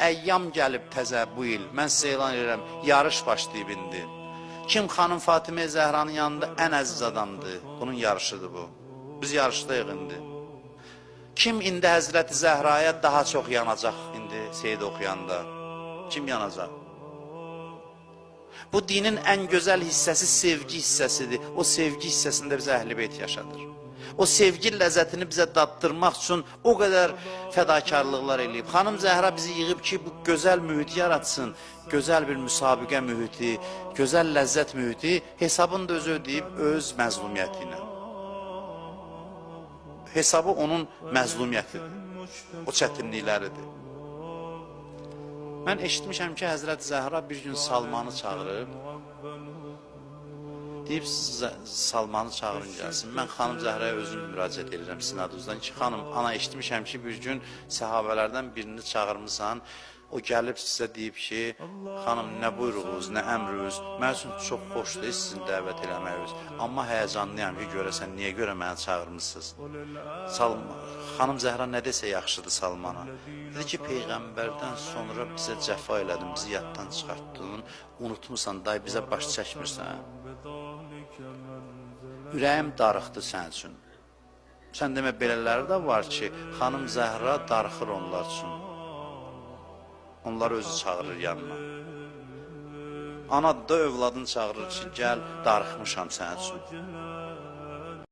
Əyyam gəlib təzə bu il. Mən sizə elan edirəm, yarış başlayıb indi. Kim xanım Fatimə Zəhranın yanında ən əziz adamdır? Bunun yarışıdır bu. Biz yarışdayıq indi. Kim indi Həzrəti Zəhraya daha çox yanacaq indi Seyid oxuyanda? Kim yanacaq? Bu dinin ən gözəl hissəsi sevgi hissəsidir. O sevgi hissəsində bizə Əhl-i Beyt yaşadır. O sevgi ləzzətini bizə dadtırmaq üçün o qədər fədakarlıqlar eləyib. Xanım Zəhra bizi yığıb ki, bu gözəl mühit yaratsın, gözəl bir müsabiqə mühiti, gözəl ləzzət mühiti, hesabını da özü ödəyib öz məzlumiyyəti ilə. Hesabı onun məzlumiyyətidir. O çətinlikləridir. Mən eşitmişəm ki, Həzrət Zəhra bir gün Salmanı çağırıb, deyib Salmanı çağırın gəlsin. Mən xanım Zəhraya özüm müraciət edirəm sizin adınızdan ki, xanım, ana eşitmişəm ki, bir gün səhabələrdən birini çağırmısan, o gəlib sizə deyib ki, xanım nə buyruğunuz, nə əmriniz, mən üçün çox xoşdur sizin dəvət eləməyiniz. Amma həyəcanlıyam ki, görəsən niyə görə məni çağırmısınız? Xanım Zəhra nə desə yaxşıdır Salmana? Dedi ki, peyğəmbərdən sonra bizə cəfa elədin, bizi yaddan çıxartdın, unutmusan, day bizə baş çəkmirsən. Ürəyim darıxdı sən üçün. Sən demə belələri də var ki, xanım Zəhra darıxır onlar üçün. Onları özü çağırır yanına. Ana da övladını çağırır ki, gəl, darıxmışam sənin üçün.